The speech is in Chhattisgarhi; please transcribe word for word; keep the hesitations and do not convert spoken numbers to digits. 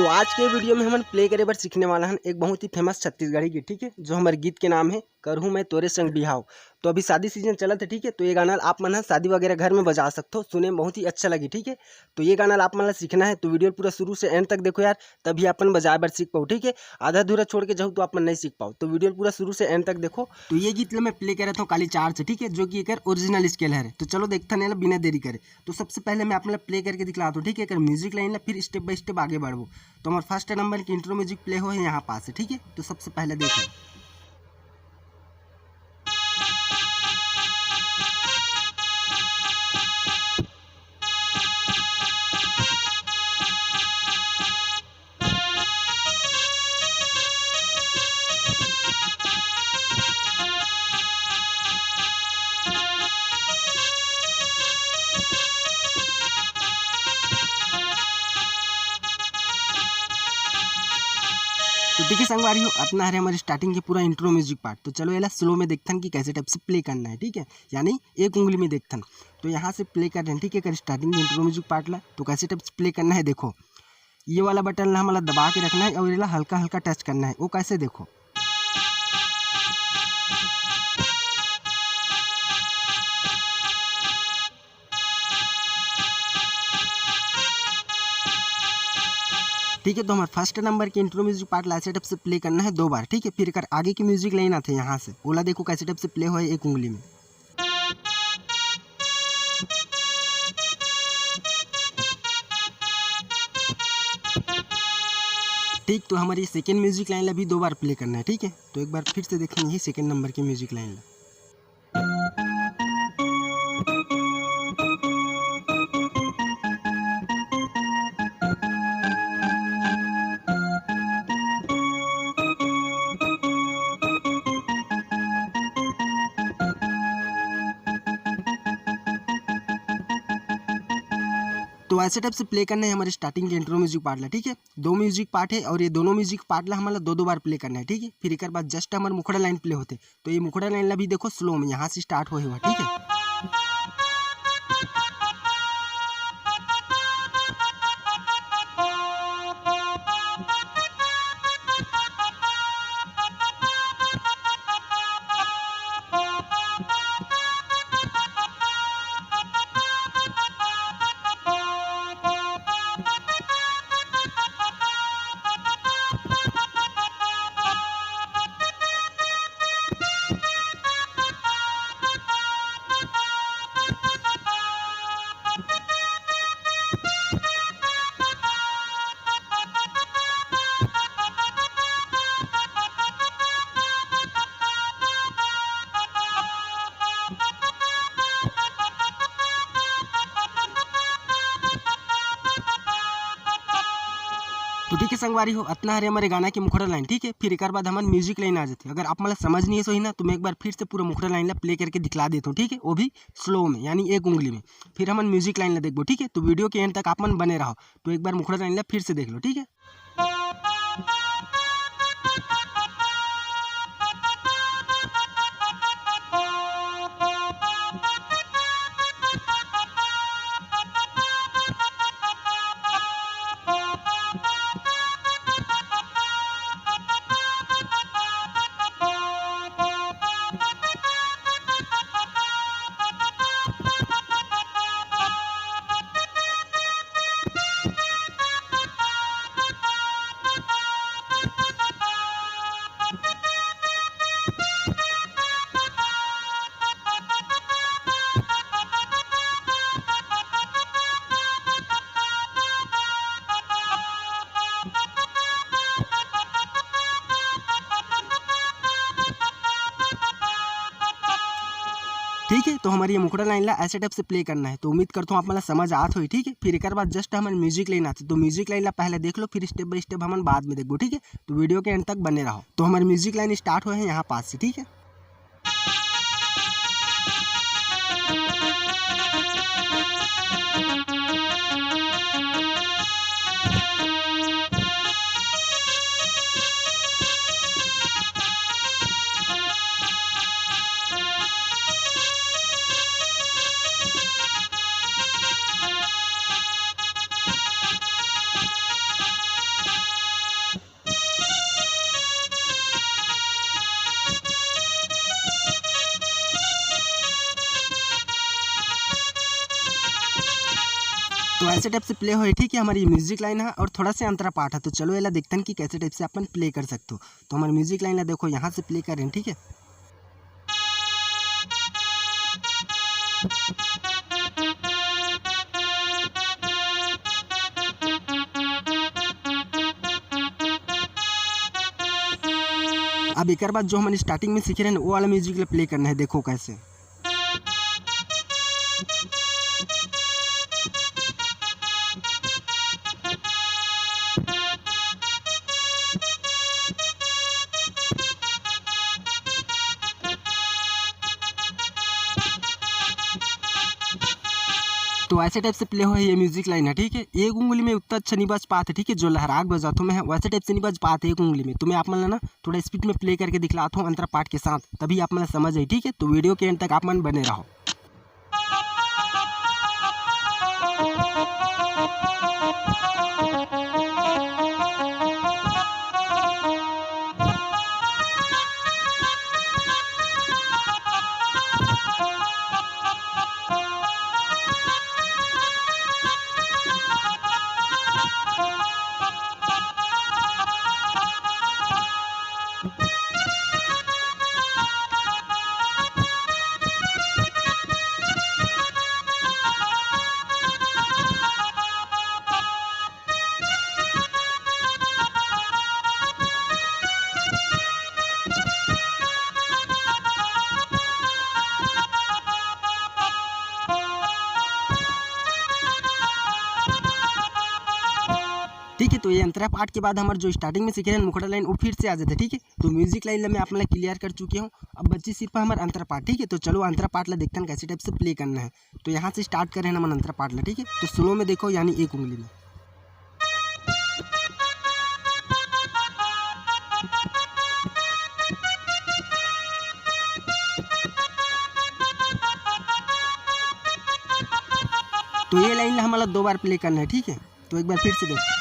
तो आज के वीडियो में हमन प्ले करे बर सीखने वाला हन एक बहुत ही फेमस छत्तीसगढ़ी गीत, ठीक है, जो हमर गीत के नाम है करहूँ मैं तोरे संग बिहाव। तो अभी शादी सीजन चलत है, ठीक है, तो ये गाना आप मन ह शादी वगैरह घर में बजा सकते हो, सुने में बहुत ही अच्छा लगी, ठीक है। तो ये गाना आप मन ला सीखना है, तो वीडियो पूरा शुरू से एंड तक देखो यार, तभी अपन बजाए बर सीख पाओ, ठीक है। आधा अधूरा छोड़ के जाओ तो आप मन नहीं सीख पाओ, तो वीडियो पूरा शुरू से एंड तक देखो। तो ये गीत ला मैं प्ले करत हूँ काली चार से, ठीक है, जो कि एकर ओरिजिनल स्केल है। तो चलो देखथन एला बिना देरी करे। तो सबसे पहले मैं आप मन ला प्ले करके दिखलाता हूँ, ठीक है, एकर म्यूजिक लाइन ला, फिर स्टेप बाय स्टेप आगे बढ़बो। तो हमारे फर्स्ट नंबर के इंट्रो म्यूजिक प्ले हो है यहाँ पास से, ठीक है। तो सबसे पहले देखो। तो देखिए संगवारी हो, अतना हरे हमारे स्टार्टिंग के पूरा इंट्रो म्यूजिक पार्ट। तो चलो एला स्लो में देखथन कि कैसे टाइप से प्ले करना है, ठीक है, यानी एक उंगली में देखथन। तो यहाँ से प्ले कर रहे हैं, ठीक है, कर स्टार्टिंग के इंट्रो म्यूजिक पार्ट ला। तो कैसे टाइप से प्ले करना है देखो, ये वाला बटन ला हमला दबा के रखना है और एला हल्का हल्का टच करना है। वो कैसे देखो, ठीक है। तो हमारे फर्स्ट नंबर के इंट्रो म्यूजिक पार्ट ला सेटअप से प्ले करना है दो बार, ठीक है। फिर एकर आगे की म्यूजिक लाइन आते हैं यहाँ से, ओला देखो कैसे टाइप से प्ले होए एक उंगली में। ठीक, तो हमारी सेकेंड म्यूजिक लाइन ला भी दो बार प्ले करना है, ठीक है। तो एक बार फिर से देखेंगे सेकेंड नंबर की म्यूजिक लाइन ला। तो ऐसे टाइप से प्ले करना है हमारे स्टार्टिंग के इंट्रो म्यूजिक पार्ट ला, ठीक है। दो म्यूजिक पार्ट है और ये दोनों म्यूजिक पार्ट ला हमारा दो दो बार प्ले करना है, ठीक है। फिर एक बार जस्ट हमारे मुखड़ा लाइन प्ले होते, तो ये मुखड़ा लाइन ला भी देखो स्लो में यहाँ से स्टार्ट होए हुआ, ठीक है। तो ठीक है संगवारी हो, अतना हरे हमारे गाना के मुखड़ा लाइन, ठीक है। फिर एक बार हमन म्यूजिक लाइन आ जाते। अगर आप मन ला समझ नहीं है सोही ना, तो मैं एक बार फिर से पूरा मुखड़ा लाइन ला प्ले करके दिखला देता हूँ, ठीक है, वो भी स्लो में, यानी एक उंगली में। फिर हमन म्यूजिक लाइन ला देखबो, ठीक है। तो वीडियो के एंड तक आप मन बने रहो। तो एक बार मुखड़ा लाइन ला फिर से देख लो, ठीक है। ठीक है, तो हमारी ये मुखड़ा लाइन ला ऐसे टाइप से प्ले करना है। तो उम्मीद करता हूँ आप मन ला समझ आत होही, ठीक है। फिर एक बार जस्ट हमन म्यूजिक लाइन आते, तो म्यूजिक लाइन ला पहले देख लो, फिर स्टेप बाय स्टेप हमन बाद में देखबो, ठीक है। तो वीडियो के एंड तक बने रहो। तो हमारी म्यूजिक लाइन स्टार्ट होए है यहाँ पास से, ठीक है। तो ऐसे टाइप से प्ले होए, ठीक है, हमारी म्यूजिक लाइन है और थोड़ा से अंतरा पाठ है। तो चलो एला देखतन कि कैसे टाइप से अपन प्ले कर सकते हो। तो हमारे म्यूजिक लाइन ला देखो, यहाँ से प्ले कर रहे हैं, ठीक है। अब एकर बाद जो हमन स्टार्टिंग में सीखे रहे, वो वाला म्यूजिक ला प्ले करना है। देखो कैसे। तो ऐसे टाइप से प्ले हो ये म्यूजिक लाइन है, ठीक है। एक उंगली में उतना अच्छा नहीं बज पाते, ठीक है, जो लहराक बजातो मैं है, वैसे टाइप से नहीं बज पाते एक उंगली में। तो मैं आप मन ला ना थोड़ा स्पीड में प्ले करके दिखलाता हूँ अंतरा पाठ के साथ, तभी आप मन ला समझ आई, ठीक है। तो वीडियो के एंड तक आप मन बने रहो। ठीक है, तो ये अंतरा पाठ के बाद हमारे जो स्टार्टिंग में सीखे रहे मुखड़ा लाइन, वो फिर से आ जाते, ठीक है। तो म्यूजिक लाइन ला मैं आप मन ला क्लियर कर चुके हूँ। अब बची सिर्फ हमारे अंतरा पाठ, ठीक है। तो चलो अंतरा पाठ ला देखते हैं कैसे टाइप से प्ले करना है। तो यहाँ से स्टार्ट करें ना मन अंतरा पाठ ला, ठीक है। तो स्लो में देखो, यानी एक उंगली में। तो ये लाइन ला हमारा दो बार प्ले करना है, ठीक है। तो एक बार फिर से देखो।